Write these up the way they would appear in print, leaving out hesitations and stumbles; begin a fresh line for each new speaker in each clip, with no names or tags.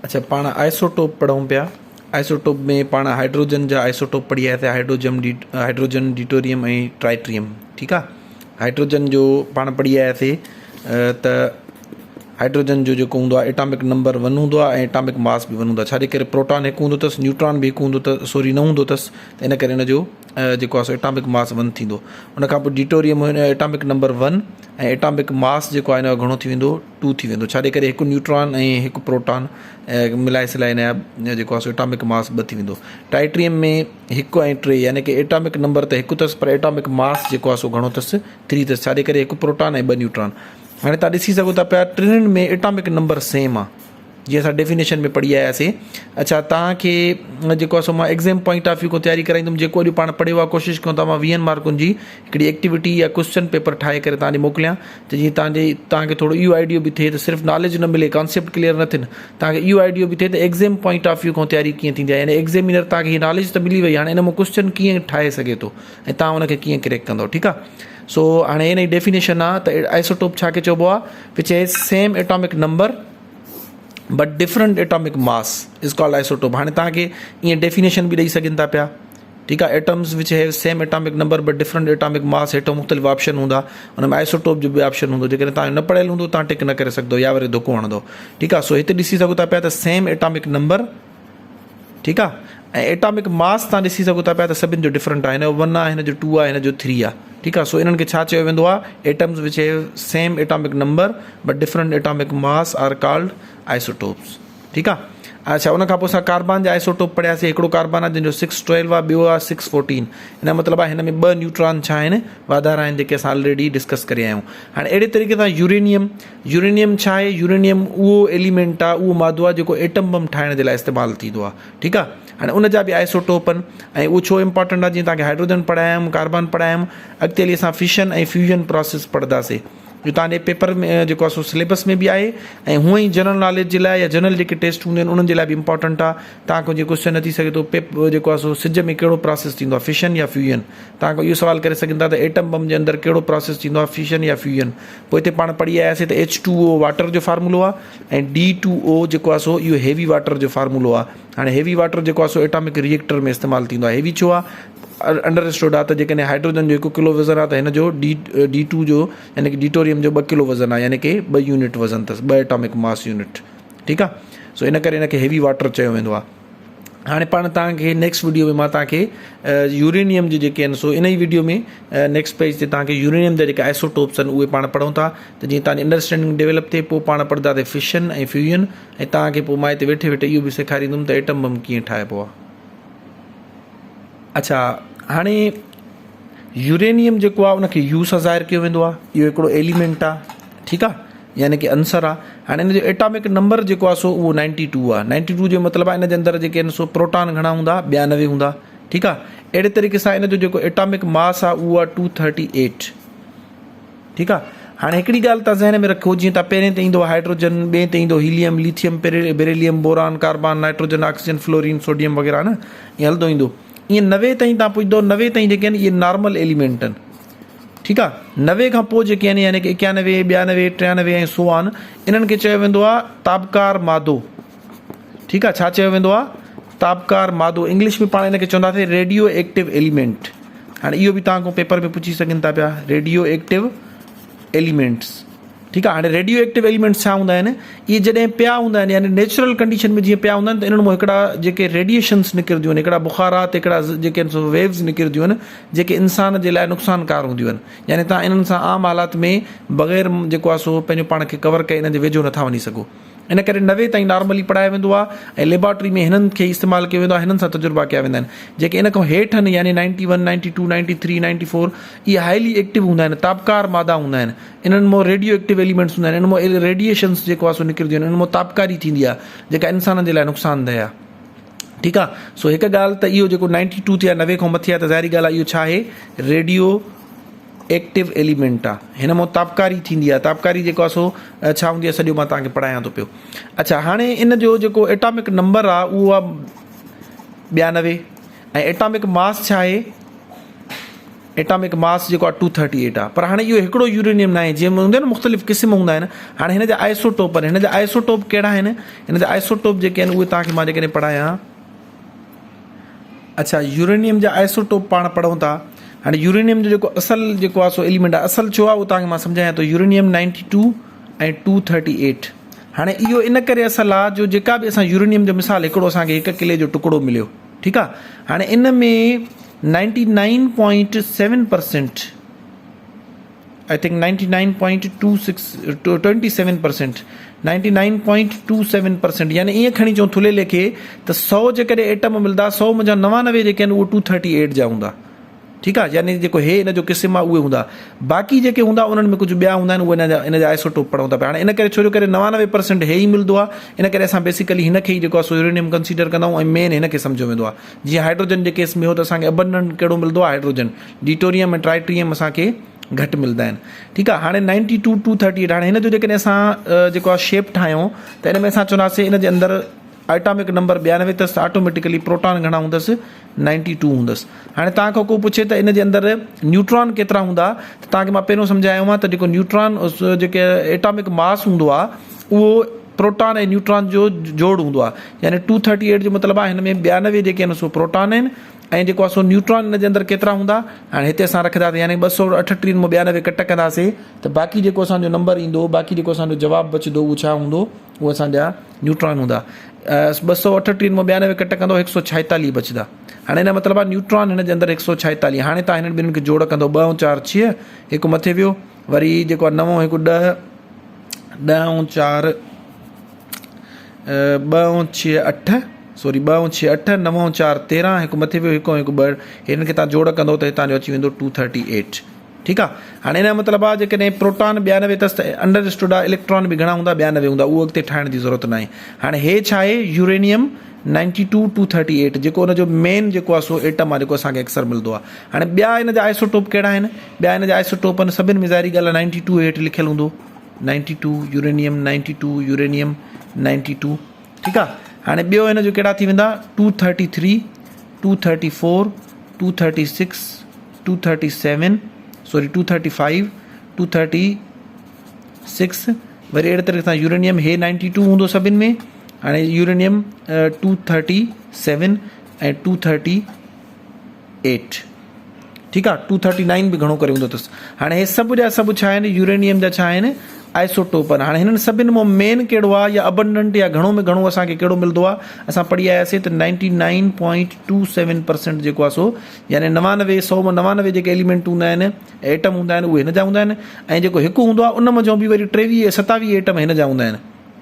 اڇا پاڻ آئسوٽوپ پڙهون پيا آئسوٽوپ ۾ پاڻ هائڊروجن جا آئسوٽوپ پڙهي آياسي هائڊروجن ڊي هائڊروجن ڊيوٽيريم ۽ ٽرائٽريم ٺيڪ آ هائڊروجن جو پاڻ پڙهي آياسي ته هائڊروجن جو جيڪو هوندو آ ايٽامڪ نمبر ون هوندو آ ۽ ايٽامڪ ماس به ون هوندو آ ڇاجي ڪري پروٽان هڪ هوندو اٿس نيوٽران به هڪ هوندو اٿس سوري نه هوندو اٿس ته ان ڪري ان جو جيڪو آ سو ايٽامڪ ماس ون ٿيندو ان کان پوء ڊيوٽيريم atomic number one ۽ atomic mass جيڪو آ ان جو گهڻو ٿي ويندو ٽو ٿي ويندو ڇاجي ڪري هڪ نيوٽران ۽ هڪ پروٽان ملائي سلائي هن جا جيڪو آهي سو ايٽامڪ ماس ٻه ٿي ويندو ٽائٽريم ۾ هڪ ۽ ٽي يعني ڪي ايٽامڪ نمبر ته هڪ اٿس پر ايٽامڪ ماس جيڪو آهي سو گهڻو اٿس ٿري اٿس ڇاجي ڪري هڪ پروٽان ۽ ٻه نيوٽران هاڻي تان ڏسي سگهو ٿا پيا ٽنهن ۾ ايٽامڪ نمبر سيم آهي جيئن اسان ڊيفينيشن ۾ پڙهي آياسي اڇا توهان کي جيڪو آهي سو مان ايگزام پوائنٽ آف ويو کان تياري ڪرائيندم جيڪو اڄ پاڻ پڙهيو آهي ڪوشش ڪيون ٿا مان ويهن مارڪن جي هڪڙي ايڪٽيوٽي يا ڪوشچن پيپر ٺاهي ڪري توهان ڏي موڪليان ته جيئن توهان جي توهان کي ٿورو اهو آئيڊيو به ٿئي ته صرف ناليج نه ملي ڪانسيپٽ ڪليئر نه ٿين توهان کي اهو آئيڊيو به ٿئي ته ايگزام پوائنٽ آف ويو کان تياري ڪيئن ٿيندي آهي يعني ايگزامينر توهان کي هي ناليج ته ملي وئي هاڻي ان مان ڪوشچن ڪيئن ٺاهي سگهي ٿو ۽ توهان ان کي ڪيئن ڪريڪ ڪندو ٺيڪ آهي سو هاڻي ان جي ڊيفينيشن آهي ته آئسوٽوپ ڇا کي چئبو آهي which has same atomic number but different atomic mass is called isotope هاڻي توهان کي ائين ڊيفينيشن به ڏئي سگهن ٿا پيا ٺيڪ آهي atoms which have same atomic number but different atomic mass هيٺو مختلف آپشن هوندا ان ۾ آئسوٽوپ جو به آپشن هوندو جيڪڏهن توهان نه پڙهيل هوندو توهان ٽڪ نه ڪري سگهندو يا وري ڌڪو هڻندو ٺيڪ آهي سو هتي ڏسي سگهو ٿا پيا ته سيم ايٽامڪ نمبر ٺيڪ آ ۽ ايٽامڪ ماس تان ڏسي سگهو ٿا پيا ته سڀن جو ڊفرنٽ آ هن جو ون آ هن جو ٽو آ هن جو ٿري آ ٺيڪ آ سو انهن کي ڇا چيو ويندو آ atoms which have same atomic number but different atomic mass are called isotopes ٺيڪ آ اڇا ان کان پوء اسان ڪاربان جا آئسوٽوپ پڙهياسي هڪڙو ڪاربان آ جنهن جو سڪس ٽويلو آ ٻيو آ سڪس فورٽين ان جو مطلب آ هن ۾ ٻه نيوٽران ڇا آهن واڌارا آهن جيڪي اسان آلريڊي ڊسڪس ڪري آيا آهيون هاڻي اهڙي طريقي سان يورينيم يورينيم ڇا آهي؟ يورينيم اهو ايليمينٽ آهي، اهو مادو آهي جيڪو ايٽم بم ٺاهڻ جي لاء استعمال ٿيندو آهي. ٺيڪ آهي. هاڻي ان جا به آئسوٽوپ آهن ۽ اهو ڇو امپارٽنٽ آهي جيئن توهان کي هائڊروجن پڙهايم، ڪاربان پڙهايم، اڳتي هلي اسان فشن ۽ فيوزن پراسيس پڙهنداسي. جو توهان جي پيپر ۾ جيڪو آهي سو سليبس ۾ به آهي ۽ هونئن ئي جنرل ناليج جي لاء يا جنرل جيڪي ٽيسٽ هونديون آهن انهن جي لاء به امپارٽنٽ آهي. توهان کان جيئن ڪوئسچن اچي سگهي ٿو پيپ جيڪو آهي سو سج ۾ ڪهڙو پراسيس ٿيندو آهي فشن يا فيوزن؟ توهان کان اهو سوال ڪري سگهن ٿا ته ايٽم بم جي اندر ڪهڙو پراسيس ٿيندو آهي فشن يا فيوزن؟ پوء هتي پاڻ پڙهي آياسين ته ايڇ ٽو او واٽر جو فارمولو آهي ۽ ڊي ٽو او جيڪو آهي سو اهو هيوي واٽر جو فارمولو آهي هاڻي هيوي واٽر جيڪو آهي سو ايٽامڪ ريئيڪٽر ۾ استعمال ٿيندو آهي هيوي ڇو آهي انڊر اسٽوڊ آهي ته جيڪڏهن هائڊروجن جو هڪ ڪلو وزن آهي ته هن جو ڊي ڊي ٽو جو يعني ڪي ڊيوٽيريم جو ٻه ڪلو وزن آهي يعني ڪي ٻه يونٽ وزن اٿس ٻه ايٽامڪ ماس يونٽ ٺيڪ آهي سو ان ڪري هن کي هيوي واٽر چيو ويندو آهي هاڻي پاڻ توهان کي نيڪسٽ وڊيو ۾ مان توهان کي يورينيم جي جيڪي آهن سو ان ئي وڊيو ۾ نيڪسٽ پيج تي توهان کي يورينيم جا جيڪا آئسوٽوپس آهن اهي پاڻ پڙهون ٿا ته جيئن توهان جي انڊرسٽينڊنگ ڊيولپ ٿئي پوء پاڻ پڙهنداسين فشن ۽ فيوزن ۽ توهان کي پوء مان هتي ويٺي ويٺي اهو به سيکاريندم ته ايٽم بم ڪيئن ٺاهبو آهي اڇا هاڻي يورينيم جيڪو آهي ان کي يو سان ظاهر ڪيو ويندو آهي اهو هڪڙو ايليمينٽ آهي ٺيڪ آهي يعني ڪي عنصر آ هاڻي ان جو ايٽامڪ نمبر جيڪو آ سو اهو نائنٽي ٽو آ نائنٽي ٽو جو مطلب آ ان جي اندر جيڪي آهن سو پروٽان گهڻا هوندا 92 هوندا ٺيڪ آ اهڙي طريقي سان ان جو جيڪو ايٽامڪ ماس آ اهو آ 238 ٺيڪ آ هاڻي هڪڙي ڳالهه تان ذهن ۾ رکو جيئن تان پهرين تي ايندو هائڊروجن ٻئي تي ايندو helium lithium beryllium boron carbon nitrogen oxygen fluorine sodium وغيره نه ائين هلندو ايندو ائين 90 تائين تان پڄندو 90 تائين جيڪي آهن اهي نارمل ايليمينٽ آهن ٺيڪ آ 90 کان پوء جيڪي آهن يعني ڪي 91 92 93 ۽ سو آن انهن کي چيو ويندو آ تابڪار مادو ٺيڪ آ ڇا چيو ويندو آ تابڪار مادو انگلش ۾ پاڻ ان کي چونداسين ريڊيو ايڪٽو ايليمينٽ هاڻي اهو به توهان کان پيپر ۾ پڇي سگهن ٿا پيا ريڊيو ايڪٽو ايليمينٽس ٺيڪ آهي هاڻي ريڊيو ايڪٽو ايليمينٽس ڇا هوندا آهن اهي جڏهن پيا هوندا آهن يعني نيچرل ڪنڊيشن ۾ جيئن پيا هوندا آهن ته انهن مان هڪڙا جيڪي ريڊيئيشنس نڪرنديون آهن هڪڙا بخارات هڪڙا جيڪي آهن سو ويوز نڪرنديون آهن جيڪي انسان جي لاء نقصانڪار هونديون آهن يعني تان انهن سان عام حالات ۾ بغير جيڪو آهي سو پنهنجو پاڻ کي ڪور ڪري انهن جي ويجهو نٿا وڃي سگهو ان ڪري 90 تائين نارملي پڙهايو ويندو آهي ۽ ليبارٽري ۾ هنن کي ئي استعمال ڪيو ويندو آهي هنن سان تجربا ڪيا ويندا آهن جيڪي ان کان هيٺ آهن يعني ninety one ninety two ninety three ninety four اهي هائلي ايڪٽو هوندا آهن تابڪار مادا هوندا آهن انهن مان ريڊيو ايڪٽو ايليمينٽس هوندا آهن انهن مان ريڊيئيشنس جيڪو آهي سو نڪرنديون آهن انهن مان تابڪاري ٿيندي آهي جيڪا انسانن جي لاء نقصان ده آهي ٺيڪ آهي سو هڪ ڳالهه ته اهو جيڪو نائنٽي ٽو تي آهي 90 کان مٿي آهي ته ظاهري ڳالهه آهي اهو ڇا آهي ريڊيو ايڪٽو ايليمينٽ آهي هن مان تابڪاري ٿيندي آهي تابڪاري جيڪو آهي سو ڇا هوندي آهي سڄو مان توهان کي پڙهايان ٿو پيو اڇا هاڻي ان جو جيڪو ايٽامڪ نمبر آهي اهو آهي 92 ۽ ايٽامڪ ماس ڇا آهي؟ ايٽامڪ ماس جيڪو آهي 238 آهي پر هاڻي اهو هڪڙو يورينيم ناهي جيئن هوندو آهي نه مختلف قسم هوندا آهن هاڻي هن جا آئسوٽوپ آهن هن جا آئسوٽوپ ڪهڙا آهن هن جا آئسوٽوپ جيڪي آهن اهي توهان کي مان جيڪڏهن پڙهايان اڇا يورينيم جا آئسوٽوپ پاڻ پڙهون ٿا هاڻي يورينيم جو جيڪو اصل جيڪو آهي سو ايليمينٽ آهي اصل ڇو آهي اهو توهان کي مان سمجهايان ٿو يورينيم 92 ۽ 238 هاڻي اهو ان ڪري اصل آهي جو جيڪا به اسان يورينيم جو مثال هڪڙو اسان کي هڪ ڪلي جو ٽڪڙو مليو ٺيڪ آ هاڻي ان ۾ 99.7% I think 99.26 27% 99.27% يعني ائين کڻي چئون ٿلهي ليکي ته 100 جيڪڏهن ايٽم ملدا 100 منجهان 99 جيڪي آهن اهو 238 جا هوندا ٺيڪ آ يعني جيڪو هي ان جو قسم آ اهي هوندا باقي جيڪي هوندا انهن ۾ ڪجهه ٻيا هوندا آهن اهي ان جا ان جا آئسوٽوپ پڙهون ٿا پيا هاڻي ان ڪري ڇو جو ڪري 99% هي ئي ملندو آ ان ڪري اسان بيسيڪلي هن کي ئي جيڪو آ سو يورينيم ڪنسيڊر ڪندا آهيون ۽ مين هن کي سمجهيو ويندو آ جيئن هائيڊروجن جي ڪيس ۾ هو ته اسان کي ابنڊنٽ ڪهڙو ملندو آ هائيڊروجن ڊيٽوريم ۽ ٽرائٽريم اسان کي گهٽ ملدا آهن ٺيڪ آ هاڻي 92 238 هاڻي هن جو جيڪڏهن اسان جيڪو آ شيپ ٺاهيون ته ان ۾ اسان چونداسين ان جي اندر ايٽامڪ نمبر 92 اٿس ته آٽوميٽيڪلي پروٽان گهڻا هوندس 92 هوندس هاڻي توهان کان ڪو پڇي ته ان جي اندر نيوٽران ڪيترا هوندا ته توهان کي مان پهريون سمجهايو آهي ته جيڪو نيوٽران جيڪي ايٽامڪ ماس هوندو آهي اهو پروٽان ۽ نيوٽران جو جوڙ هوندو آهي يعني 238 جو مطلب آهي هن ۾ 92 جيڪي آهن سو پروٽان آهن ۽ جيڪو آهي سو نيوٽران ان جي اندر ڪيترا هوندا هاڻي هتي اسان رکنداسين يعني 238 مان 92 ڪٽ ڪنداسين ته باقي جيڪو اسان جو نمبر ايندو باقي جيڪو اسان جو جواب بچندو اهو ڇا هوندو اهي اسان جا نيوٽران هوندا. 238 مان 92 ڪٽ ڪندو 146 بچدا. هاڻي ان جو مطلب آهي نيوٽران هن جي اندر 146. هاڻي توهان هنن ٻنهين کي جوڙ ڪندو 2 ۽ 4 6 هڪ مٿي ويو وري جيڪو آهي 9 ۽ 1 10 10 ۽ 4 2 ۽ 6 8 سوري 2 ۽ 6 8 9 ۽ 4 13 هڪ مٿي ويو 1 ۽ 1 2 هنن کي توهان جوڙ ڪندو ته هتان جو اچي ويندو 238. ٺيڪ آ هاڻي ان جو مطلب آ جيڪڏهن پروٽان 92 اٿس ته انڊر اسٽوڊ آ اليڪٽران به گهڻا هوندا 92 هوندا اهو اڳتي ٺاهڻ جي ضرورت ناهي هاڻي هي ڇا آهي يورينيم 92 238 جيڪو ان جو مين جيڪو آ سو ايٽم آ جيڪو اسان کي اڪثر ملندو آ هاڻي ٻيا ان جا آئسوٽوپ ڪهڙا آهن ٻيا ان جا آئسوٽوپ آهن سڀن ۾ ظاهري ڳالهه آ 92 هيٺ لکيل هوندو 92 يورينيم 92 يورينيم 92 ٺيڪ آ هاڻي ٻيو هن جو ڪهڙا ٿي ويندا 233 234 236 237 سوري 235 236 وري اهڙي طريقي سان يورينيم هي 92 هوندو سڀن ۾ هاڻي يورينيم 237 ۽ 238 ٺيڪ آ 239 به گهڻو ڪري هوندو اٿس هاڻي هي سڀ جا سڀ ڇا آهن يورينيم جا ڇا آهن آئسوٽوپ آهن هاڻي هنن سڀن مان مين ڪهڙو آ يا ابنڊنٽ يا گهڻو ۾ گهڻو اسان کي ڪهڙو ملندو آ اسان پڙهي آياسي ته 99.27% جيڪو آ سو يعني 99 سو مان 99 جيڪي ايليمينٽ هوندا آهن ايٽم هوندا آهن اهي هن جا هوندا آهن ۽ جيڪو هڪ هوندو آهي ان منجهان به وري 23 27 ايٽم هن جا هوندا آهن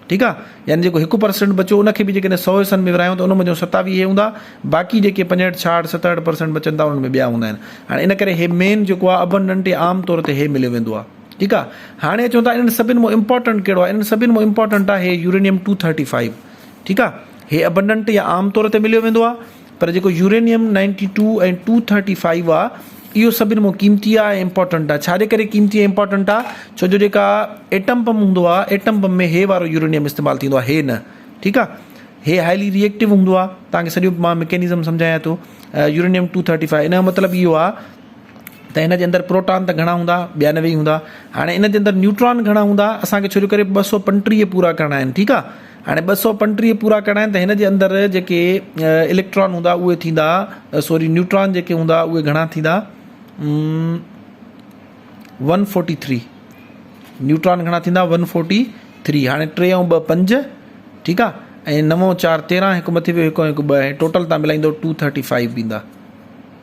ٺيڪ آ يعني جيڪو 1% بچيو ان کي به جيڪڏهن 100 حصن ۾ ورهايون ته ان منجهان 27 هي هوندا باقي جيڪي 65 66 67% بچن ٿا انهن ۾ ٻيا هوندا آهن هاڻي ان ڪري هي مين جيڪو آ ابنڊنٽ يا عام طور تي هي مليو ويندو آ ٺيڪ آ هاڻي اچون ٿا انهن سڀن مان امپارٽنٽ ڪهڙو آ انهن سڀن مان امپارٽنٽ آ هي يورينيم 235 ٺيڪ آ هي ابنڊنٽ يا عام طور تي مليو ويندو آ پر جيڪو يورينيم 92 ۽ 235 آ اهو سڀن مون قيمتي آ ۽ امپارٽنٽ آ ڇا جي ڪري قيمتي ۽ امپارٽنٽ آ ڇو جو جيڪا ايٽم بم هوندو آ ايٽم بم ۾ هي وارو يورينيم استعمال ٿيندو آ هي نه ٺيڪ آ هي هائلي ري ايڪٽو هوندو آ توهان کي سڄو مان مڪينزم سمجهايان ٿو يورينيم 235 ان جو مطلب اهو آ ته هن جي اندر پروٽان ته گهڻا هوندا 92 هوندا هاڻي ان جي اندر نيوٽران گهڻا هوندا اسان کي ڇو جو ڪري 235 پورا ڪرڻا آهن ٺيڪ آ هاڻي 235 پورا ڪرڻا آهن ته هن جي اندر جيڪي اليڪٽران هوندا اهي ٿيندا سوري نيوٽران جيڪي هوندا اهي گهڻا ٿيندا 143 نيوٽران گهڻا ٿيندا 143 هاڻي 3 ۽ 2 5 ٺيڪ آ ۽ 9 4 13 هڪ مٿي ويو هڪ ۽ هڪ 2 ۽ ٽوٽل تان ملائيندو 235 ايندا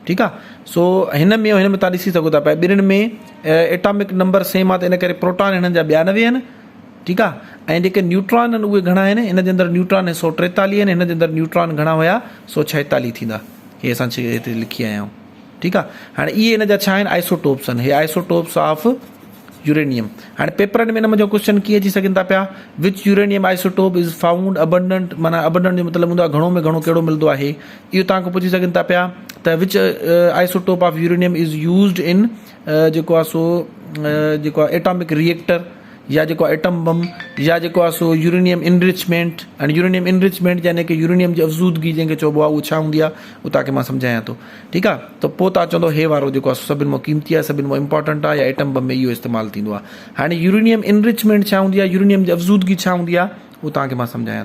ٺيڪ آ سو هن ۾ هن ۾ تان ڏسي سگهو ٿا پيا ٻنهن ۾ ايٽامڪ نمبر سيم آ ته ان ڪري پروٽان هنن جا 92 آهن ٺيڪ آ ۽ جيڪي نيوٽران آهن اهي گهڻا آهن هن جي اندر نيوٽران 143 آهن هن جي اندر نيوٽران گهڻا هيا 146 ٿيندا هي اسان هتي لکي آيا آهيون ٺيڪ آ هاڻي اهي هن جا ڇا آهن آئسوٽوپس آهن هي آئسوٽوپس آف يورينيم هاڻي پيپرن ۾ ان منجهان ڪوشچن ڪيئن اچي سگهن ٿا پيا which uranium isotope is found abundant معنيٰ ابنڊنٽ جو مطلب هوندو آهي گهڻو ۾ گهڻو ڪهڙو ملندو آهي اهو توهان کان پڇي سگهن ٿا پيا ته which isotope of uranium is used in جيڪو آهي سو جيڪو آهي ايٽامڪ ريئيڪٽر يا جيڪو آهي ايٽم بم يا جيڪو آهي سو يورينيم انرچمينٽ هاڻي يورينيم انرچمينٽ يعني ڪي يورينيم جي افزودگي جنهن کي چئبو آهي اهو ڇا هوندي آهي اهو توهان کي مان سمجهايان ٿو ٺيڪ آهي ته پوء توهان چوندو هي وارو جيڪو آهي سو سڀن مان قيمتي آهي سڀن مان امپارٽنٽ آهي يا ايٽم بم ۾ اهو استعمال ٿيندو آهي هاڻي يورينيم انرچمينٽ ڇا هوندي آهي يورينيم جي افزودگي ڇا هوندي آهي اهو توهان کي مان سمجهايان ٿو.